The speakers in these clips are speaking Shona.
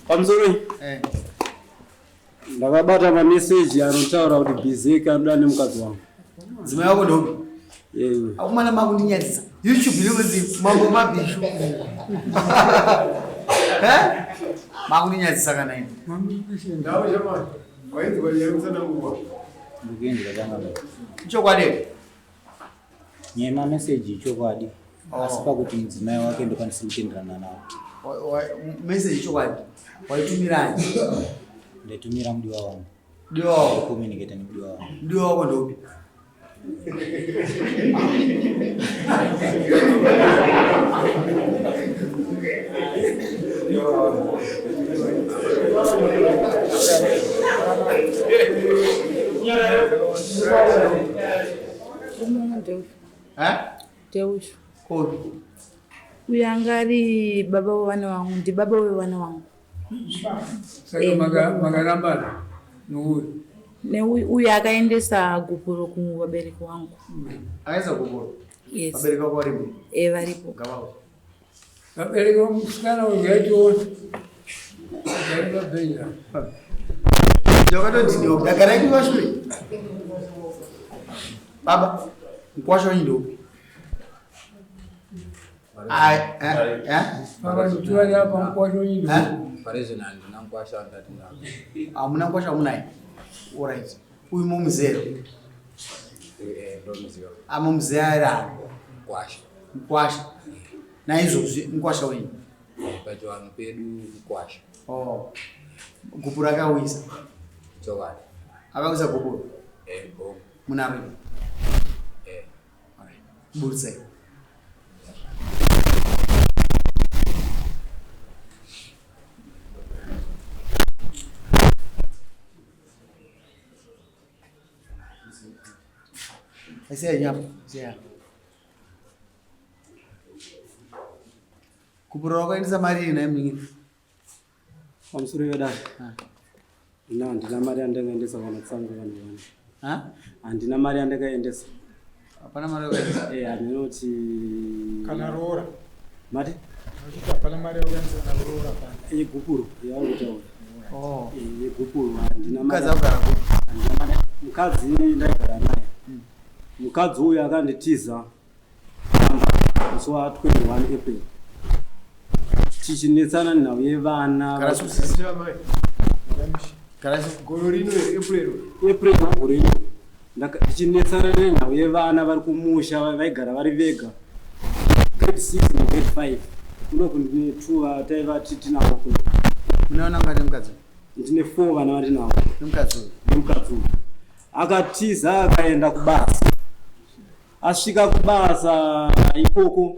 Pamusoro eh. Ndakabata mameseji anotaura kuti Bizeki anoda nemukadzi wangu. Dzimai wako ndopi? Yeah. Akumana makundinyadzisa. YouTube inozi mambo mabhishu. Eh? Makundinyadzisa kana ini. Ndau jamani. Wainzwa nyaya kutsanangurwa. Ndikuendera tanga. Chokwadi. Nyaya mameseji ichokwadi. Oh. Asi pakuti mudzimai wake ndokwanisa kutenderana nawo. Meseji ichokwadi. Waitumirani? Ndaitumira mudiwa wangu. Mudiwa wako. Communicate nemudiwa wangu. Mudiwa wako ndoupi? Deushu. Kopi. Uyu anga ari baba wevana vangu, ndibaba wevana vangu. Saka makarambana nouyu? Neuyu uyu akaendesa gupuro kuvabereki vangu. Akaendesa gupuro? Yes. Vabereki vako varipo? Eh, varipo. Gavawo. Vabereki vomusikana uyu ngaitiona. Gari pabhenja. Ndakatodhiniwa kudagara imi vashure. Baba, mukwasha wenyu ndoupi? Ai, eh, eh? Baba nditori apa mukwasha wenyu ndoupi? Parezvino handina mukwasha wandati ndako. Hamuna mukwasha wamunaye? Alright. Uyu mumuzero. Eh, ndomuziva. Amumuzera ari ani? Mukwasha. Mukwasha. Naizvozvi mukwasha wenyu. Pachivanhu pedu mukwasha. Oh. Gupuro akawisa. Chokwadi. Akawisa gupuro. Eh, bongo. Munaro. Eh. Alright. Buritsai. Isiya nyapo, isiya. Gupuro wakaendesa mari iri naye munin'ina. Pamusoro vedare. Ina handina mari yandakaendesa kana tsangu vanhu vana. Ha? Handina mari yandakaendesa. Hapana mari yakaendesa. Eh, handinoti Kana roora. Mati? Uchiti hapana mari yakaendesa kana roora pana. Yegupuro yauri kutaura. Oh. Eh, yegupuro handina mari. Mukadzi akugara kupi? Handina mari. Mukadzi ndaigara naye. Mukadzi uyu akanditiza pamba musi wa 21 April. Tichinetsana nhau yevana. Gara susi. Gara susi. Gore rino here April. April gore rino. Tichinetsana nenhau yevana vari kumusha vaigara vari vega. Grade 6 ne grade 5. Kuno kune 2 vataiva tinavo kuno. Mune vana vangani nemukadzi? Ndine 4 vana vandinavo. Nemukadzi uyu? Nemukadzi uyu. Akatiza akaenda kubasa. Asvika kubasa ikoko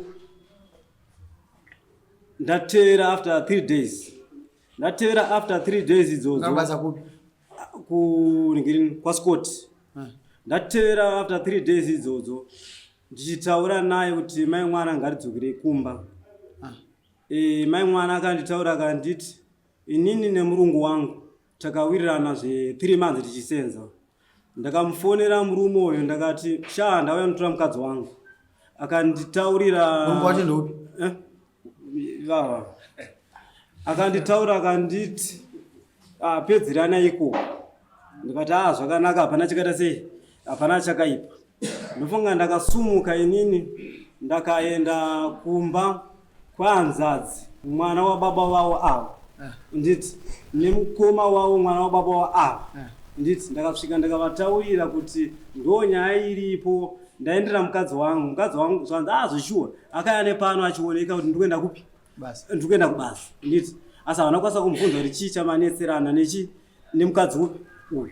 ndateera after 3 days. Ndateera after 3 days idzodzo. Kubasa kupi? Kuningiri kwaScott. Ndateera after 3 days idzodzo ndichitaura naye kuti mai mwana ngaridzokere kumba. Mai mwana akanditaura akanditi inini nemurungu wangu takawirirana zve 3 months tichisenza. Ndakamufonera murume uyu ndakati sha ndauya notora mukadzi wangu. Akanditaurira Murungu wacho ndeupi? Vava. Akanditaura akanditi pedzerana ikoko. Ndikati zvakanaka hapana chakaita sei? Hapana chakaipa. Ndofunga ndakasumuka inini ndakaenda kumba kwaanzadzi mwana wababa vavo ava. Nditi nemukoma wavo mwana wababa wavo ava. Nditi ndakasvika ndakavataurira kuti ndo nyaya iripo ndaendera mukadzi wangu. Mukadzi wangu zvanzi zveshuwa akauya nepano achioneka kuti ndikuenda kupi? Basa. Ndikuenda kubasa. Nditi asi havana kukwanisa kumubvunza kuti chii chamanetserana nechi nemukadzi upi uyu.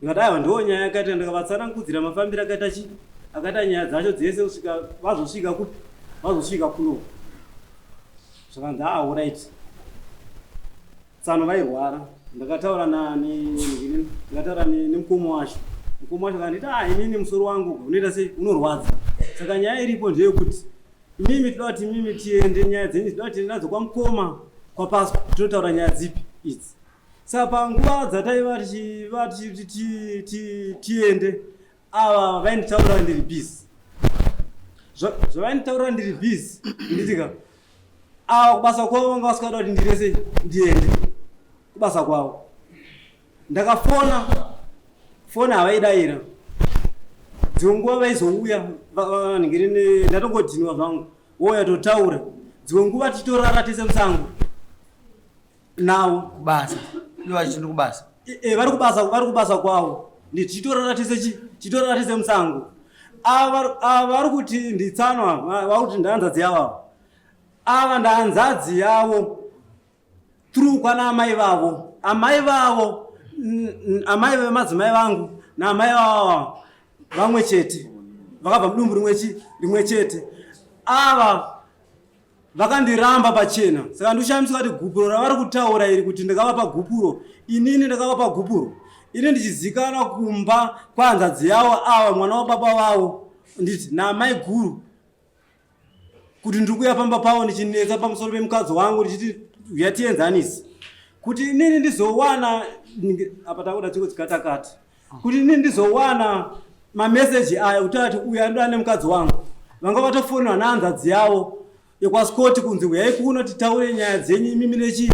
Ndikati aiwa ndo nyaya yakaita ndakavatsanangudzira mafambiro akaita chi akaita nyaya dzacho dzese kusvika vazosvika kupi vazosvika kuno. Zvakanzi alright. Tsano vairwara ndakataura ndakataura nemukoma wacho. Mukoma wacho akanditi inini musoro wangu unoita sei unorwadza. Saka nyaya iripo ndeyekuti imimi toda kuti imimi tiende nyaya dzenyu toda kuti tiende nadzo kwamukoma kwapaswa tinotaura nyaya dzipi idzi. Saka panguva dzataiva tichiva tiende ava vainditaurira ndiri busy. Zvavainditaurira ndiri busy nditika. Ava kubasa kwavo vanga vasingada kuti ndirese ndiende kubasa kwavo. Ndakafona foni havaidaira, dzimwe nguva vaizouya vanhingirini, ndatongodhinwa zvangu, wouya totaura, dzimwe nguva tichitorara tese musango navo kubasa. Ivo vachiti kubasa. E, vari kubasa, vari kubasa kwavo, ndichitorara tese chi tichitorara tese musango. Ava vari kuti nditsanwa, vari kuti ndahanzadzi yavo ava. Ava ndahanzadzi yavo through kwana amai vavo, amai vavo, amai vemadzimai vangu naamai vavo vamwe chete, vakabva mudumbu rimwe chi rimwe chete. Ava vakandiramba pachena, saka ndikushamisika kuti gupuro ravari kutaura iri kuti ndakavapa gupuro, inini ndakavapa gupuro ini ndichizikanwa kumba kwahanzadzi yavo ava, mwana wababa vavo, nditi naamai guru, kuti ndiri kuuya pamba pavo ndichinetsa pamusoro pemukadzi wangu, ndichiti uya tienzanise, kuti inini ndizowana apa takuda chiko chikatakata, kuti inini ndizowana mameseji aya kuti ati uyu anoda nemukadzi wangu. Vanga vatofonerwa nehanzadzi yavo yekwaScott kunzi uyai kuno titaure nyaya dzenyu imimi nechi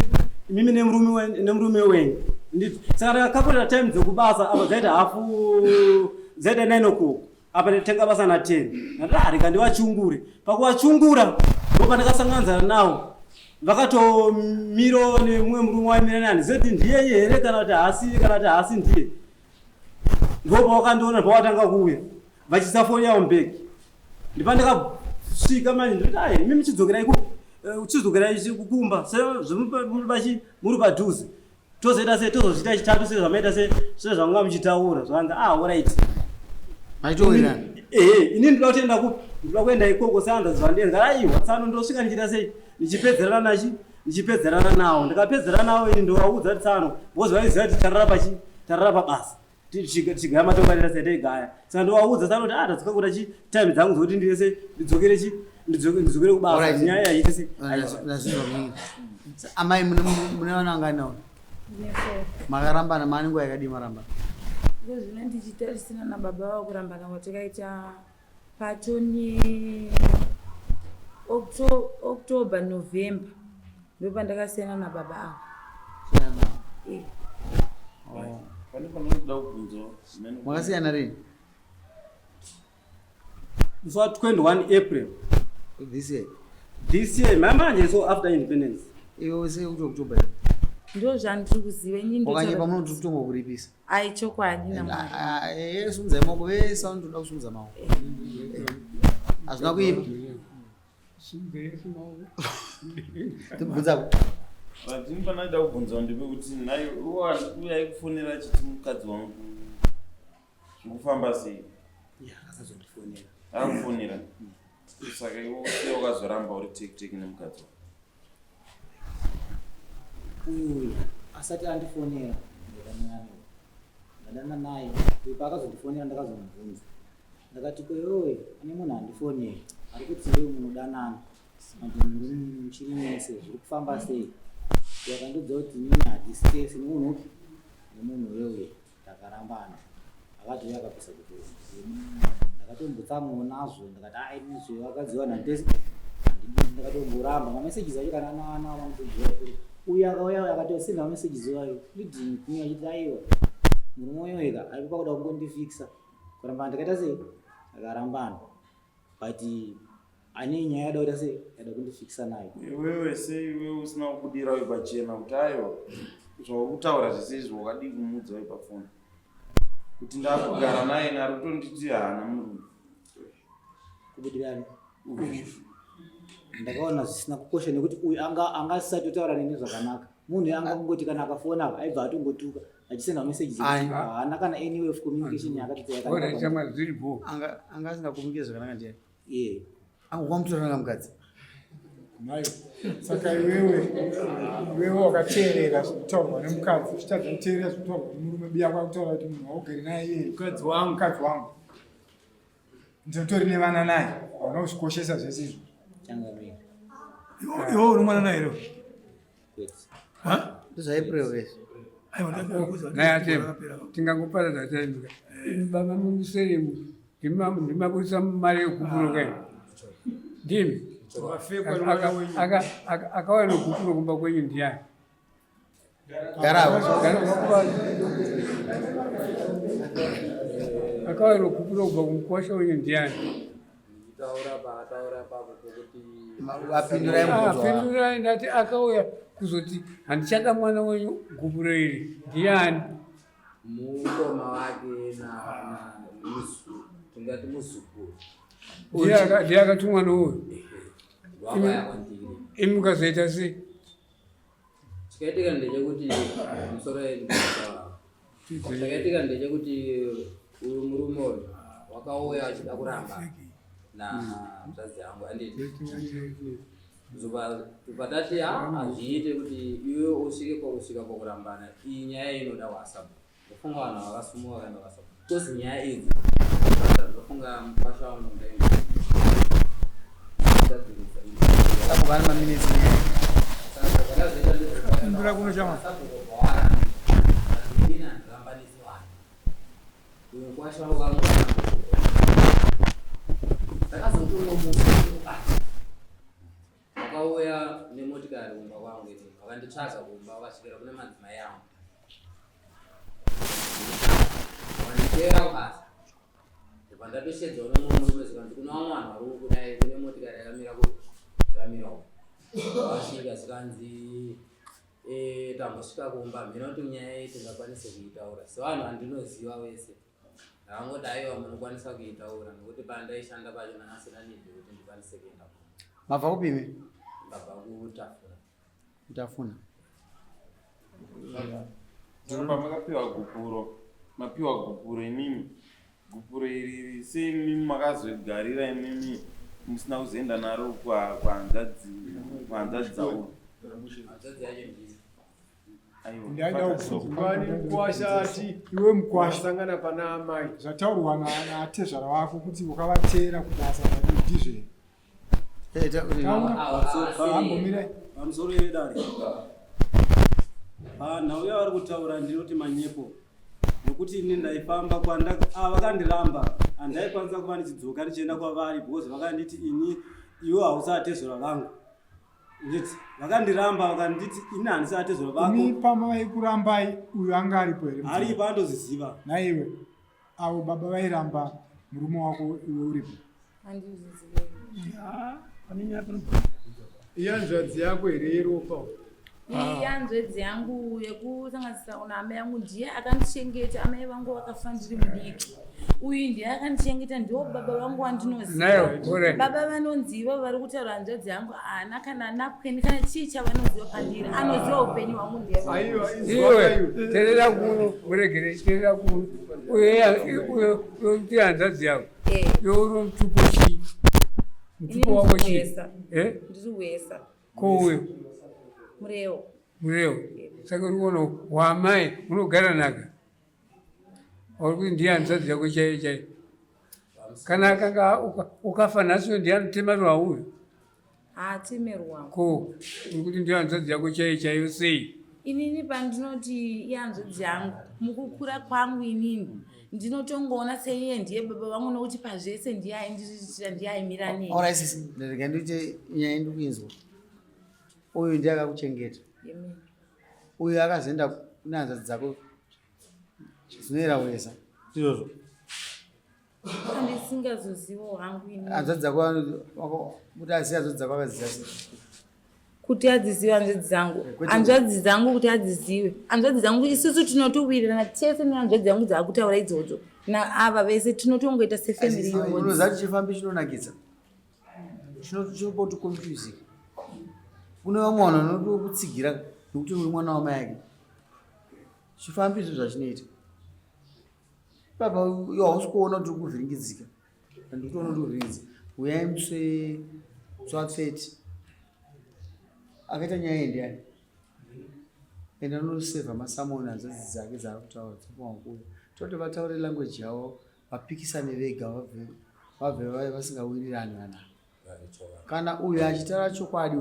imimi nemurume wenyu. Saka ndakakakurira time dzekubasa apa dzaita hafu dzaita 9 o'clock, apa ndatenga basa na 10, ndati ah, rega ndivachungure. Pakuvachungura ndo pandakasanganidzana navo, vakatomiro nemumwe murume waimira nani, zoti ndiye here kana kuti haasi, kana kuti haasi ndiye. Ndo pavakandiona, pawatanga kuuya vachisa foni yavo mubhegi, ndipandakasvika manje ndoti ai, imi muchidzokerai ku uchidzokerai kumba sezvomuri muri padhuze, tozoita sei, tozozviita chitatu sezvamaita se sezvanga muchitaura. Zvanzi ah, alright. Maitowirirana. Ehe, ini ndinoda kutoenda kupi, ndinoda kuenda ikoko seanza zvandenza. Aiwa tsano, ndosvika ndichiita sei, ndichipedzerana nachi ndichipedzerana nawo. Ndikapedzerana nawo ini ndovaudza kuti tsano, because vaiziva kuti tarara pachi tarara pabasa, tichigaya matonganira setaigaya. Saka ndovaudza tsano kuti ah, tadzoka kuda chi time dzangu dzokuti ndiite sei, ndidzokere chi ndidzokere kubasa. Alright. Nyaya yaite sei. Ndazvinzwa munini. Amai, mune vana vangani navo? Ndine four. Makarambana maane nguva yakadii marambana? Iko zvino ndichitarisana nababa vavo, kurambana kwatakaita patoni October, November, ndopandakasiyana nababa avo. Siyana navo. Eh. Pane panoda kubvunzawo. Makasiyana rini? Musi wa 21 April. This year? This year mamanje, so after independence. Iwe sei kuti October? Ndo zvandiri kuziva inini. Wakanyepa, munoti kutongokuripisa. Ai, chokwadi namwari. Sunzai maoko vese vanotoda kusunza maoko, hazvina kuipa. Tibvunzako. Vadini, panoida kubvunzawo ndepekuti nhai, uya aikufonera achiti mukadzi wangu, zvikufamba sei? Akazondifonera. Akakufonera, saka iwe sei wakazoramba uri tekiteki nemukadzi wako? Uyu asati andifonera ndadanana naye, ndadana naye. Uyu paakazondifonera ndakazomubvunza, ndakati ko iwewe, ane munhu andifonera ari kuti iwewe munodanana, manje muri muchiri mese, zviri kufamba sei? Akandudza kuti inini hatisi tese nemunhu upi, nemunhu wewe takarambana. Akati uye akapisa gupuro. Ndakatombotsamwawo nazvo, ndakati ai, izvi vakadzi vanhu handitese handidi. Ndakatomboramba mamessages acho kana ana vanotoziva kuti uyu akauya, uyu akatosenda mamessages iwayo leading kune achiti aiwa, murume uyo ega ari pakuda kungondifixa kurambana. Ndakaita sei, takarambana, but ane nyaya yada kuita sei, yada kundifixa nayo. Iwewe sei iwewe usina kubudira uyu pachena kuti aiwa, zvauri kutaura zvese izvi? Wakadii kumuudza uyu pafoni kuti ndakugara naye, nari kutonditi haana murume? Kubudirani ndakaona zvisina kukosha nekuti uyu anga angasati kutaura neni zvakanaka. Munhu anga kungoti kana akafona aibva atongotuka achisenda message. Ai. Haana kana any way of communication yakati. Ora chama zviripo. Anga asingakomunikei zvakanaka ndiani? Yeah. Anga kwamutorana mukadzi. Nayo saka iwewe wakateerera zvinotaurwa nemukadzi, uchitadza kuteerera zvinotaurwa nemurume biya kwakutaura kuti munhu waugere naye iyeye mukadzi wangu. Mukadzi wangu, ndinotori nevana naye, hauna kuzvikoshesa zvese izvo. Changamire. Iwe uri mwana naye here? Kwete. Ha? NdozvaApril vese. Aiwa, ndakakuudza. Nayatema tingangoparadza taimika baba museremu ndimabudisa mari yekupuro kai ndimi. Akauya nogupuro kumba kwenyu ndiani? Akauya nogupuro kubva kumukwasha wenyu ndiani? Apindurai, ndati akauya kuzoti handichada mwana wenyu gupuro iri ndiani? Mukoma wake na tingati muzukuru ndiye akatumwa nouyu. Imi mukazoita sei? Chikaitika ndechekuti musoro yedu, chakaitika ndechekuti uyu murume uyu wakauya achida kuramba nahanzvadzi yangu, anditi? Tubva tati hazviite kuti iwe usvike kwakusvika kwakurambana. Iyi nyaya inoda WhatsApp. Ndofunga vanhu vakasumuka vakaenda WhatsApp because nyaya idzi, ndofunga mukwasha wangu ndaenda. Sabukani maminitsi. Pindura kuno chama. Mukwasha wangu kangu ndakazotonga musi wakauya nemotikari kumba kwangu ini, vakanditsvaga kumba, vakasvikira kune madzimai angu, vanditeera kubasa. Ndobva ndatoshedzwa nemumwe murume, zikanzi kuna vamwe vanhu vari kudai, kune motikari yakamira yakamira uko. Vasvika zikanzi tambosvika kumba, mhina kuti nyaya iyi tingakwanise kuitaura sevanhu vandinoziva vese. Ndakangoti aiwa, munokwanisa kuitaura, nokuti pandaishanda pacho ndanga need kuti ndikwanise kuenda kumba. Mabva kupime? Ndabva kuTafuna. Kutafuna. Pamakapiwa gupuro, mapiwa gupuro imimi, gupuro iri sei imimi makazogarira imimi musina kuzoenda naro kuhanzvadzi dzavo? Hanzvadzi yacho ndini. Ndaida Kwani mukwasha ati Iwe mukwasha, sangana pana amai. Zvataurwa natezvara wako kuti ukavateera kubasa, ndizve? Ambomirai. Pamusoro yedare, panhau yavari kutaura ndinoti manyepo, nokuti ini ndaifamba kwanda vakandiramba, handaikwanisa kuva ndichidzoka ndichienda kwavari because vakanditi ini, iwe hausatezvara vangu. Nditi vakandiramba, vakanditi ini handisatezvara vako. Imi pamaikurambai, uyu anga aripo here? Aripo, andoziziva. Naiwe, avo baba vairamba murume wako iwe uripo? Handizvizive. Ihanzvadzi yako here yeropa? Iyi hanzvadzi yangu yekusanganisira una amai yangu, ndiye akandichengeta. Amai vangu vakafa ndiri mudiki. Uyu ndiye akandichengeta, ndiwo baba vangu wandinoziva. Nayo, alright. Baba vanonzi ivo vari kutaura hanzvadzi yangu haana kana napukeni kana chii chavanoziva pandiri. Anoziva upenyu hwangu ndiye baba. Aiwa. Iwe terera kuno, muregere, terera kuno. Uyo uyo ndiye hanzvadzi yako? Eh. Iwe uri mutupo chii? Mutupo Inini wako ndiri chii? Wesa. Eh? Ndiri Wesa. Ko uyo? Murewo. Murewo. Saka uri kuona wamai unogara naka uri kuti ndiye hanzvadzi yako chaiyo chaiyo? Kana akanga ukafa nhasi, ndiye anotema rwauyo? Haatemerwa. Ko uri kuti ndiye hanzvadzi yako chaiyo chaiyo sei? Inini pandinoti ihanzvadzi yangu, mukukura kwangu inini ndinotongoona seiye ndiye baba vangu, nokuti pazvese ndiye aindiriritira, ndiye aimira neni. Alright sisi, ndrega ndiite nyaya ndikuinzwa. Uyu ndiye akakuchengeta? Amen. Uyu akazoenda kune hanzvadzi dzako dzinoera Wesa, ndizvozvo? Andisingazozivo hangu inini. Hanzvadzi dzako kuti azive hanzvadzi dzako, akaziva sei? Kuti adzizive hanzvadzi dzangu? Kwete. Hanzvadzi dzangu, kuti adzizive hanzvadzi dzangu, isusu tinotowirirana tese nehanzvadzi dzangu dzaakutaura idzodzo naava vese, tinotongoita sefamily. Unoziva kuti chifambi chinonakidza, chinopa kuti confusing. Kune vamwe vanhu vanotokutsigira nekuti uri mwana wamai ake. Chifambi izvo zvachinoita ipapa, iwe hausi kuona kuti uri kuvhiringidzika, handikutoona kuti uri kuvhiringidzika. Uyai musi wa 30 akaita nyaya iyi ndiani, ende anosevha masummons hanzvadzi dzake dzaari kutaura dzofanwa kuuya, toti vataure language yavo, vapikisane vega, vabve vasingawirirani vanhu ava. Kana uyu achitaura chokwadi,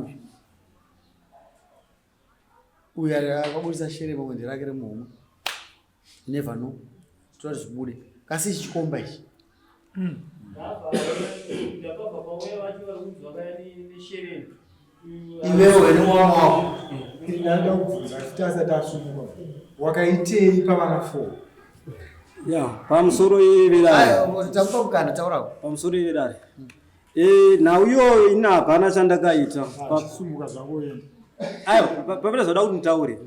uyu akabudisa shere pamwe nderake remuhomwe, you never know. Toda zvibude kasi ichi chikomba ichi. Ndakabva pauya vacho vari kunzi vakauya neshereni. Iwewe nemwana wako. Ndinoda kubvunza futi asati asumuka. Wakaitei pavana 4? Ya, pamusoro yevedare. Ayo, tamupa mukana taurawo. Pamusoro yevedare. Eh, nhau iyoyo ini hapana chandakaita. Sumuka zvako uende. Aiwa, papera zvoda kuti nditaure.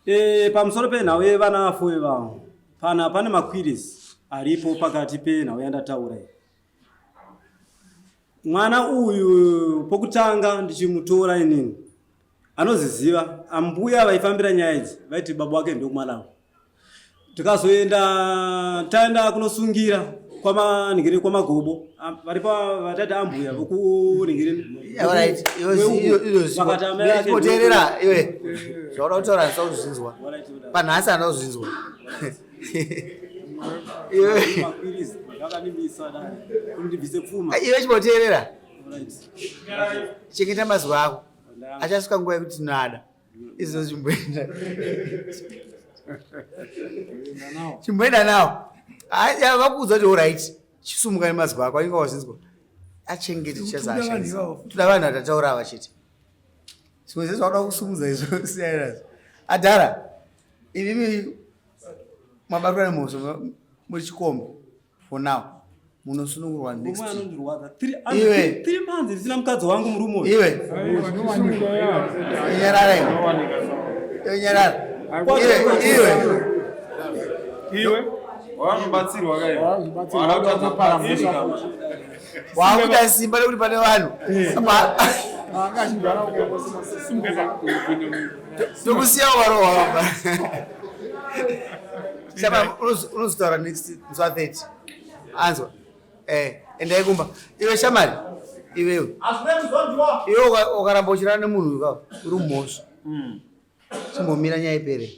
Eh, pamusoro penhau yevana vafo ivavo. Pana pane maqueries aripo pakati penhau yandataura iyi. Mwana uyu pokutanga ndichimutora inini anoziziva ambuya vaifambira nyaya idzi vaiti baba wake ndokumalawi tikazoenda taenda kunosungira kwamaningiri kwamagobo vari pa vatati ambuya vokuningiri Teerera iwe zvauda kutaura handisa kuzvinzwa panhasi handina kuzvinzwa iwe iwe chimboteerera chengeta mazwi ako achasvika nguva yekuti tinoada izvo chimboenda chimboenda nawo vakuudza kuti orit chisumuka nemazwi ako ainge wazinzwa achengete chichazashandisa toda vanhu vatataura ava chete zvimwe zvezvo vakuda kusumudza izvo siyai nazvo adhara imimi mabatwa nemhosva muri chikomba for now munosunungurwa next iwe 3 months ndisina mukadzi wangu murume uyu iwe nyarara iwe iwe nyarara iwe iwe iwe wanobatsirwa kai wakuita simba nekuti pane vanhu tokusiya warohwa baba Shama unozotaura next musi wa 30 anzwa eh endai kumba iwe shamari iwewe iwe ukaramba uchirara nemunhu uyu ka uri mhosva chimbomira nyaya ipere.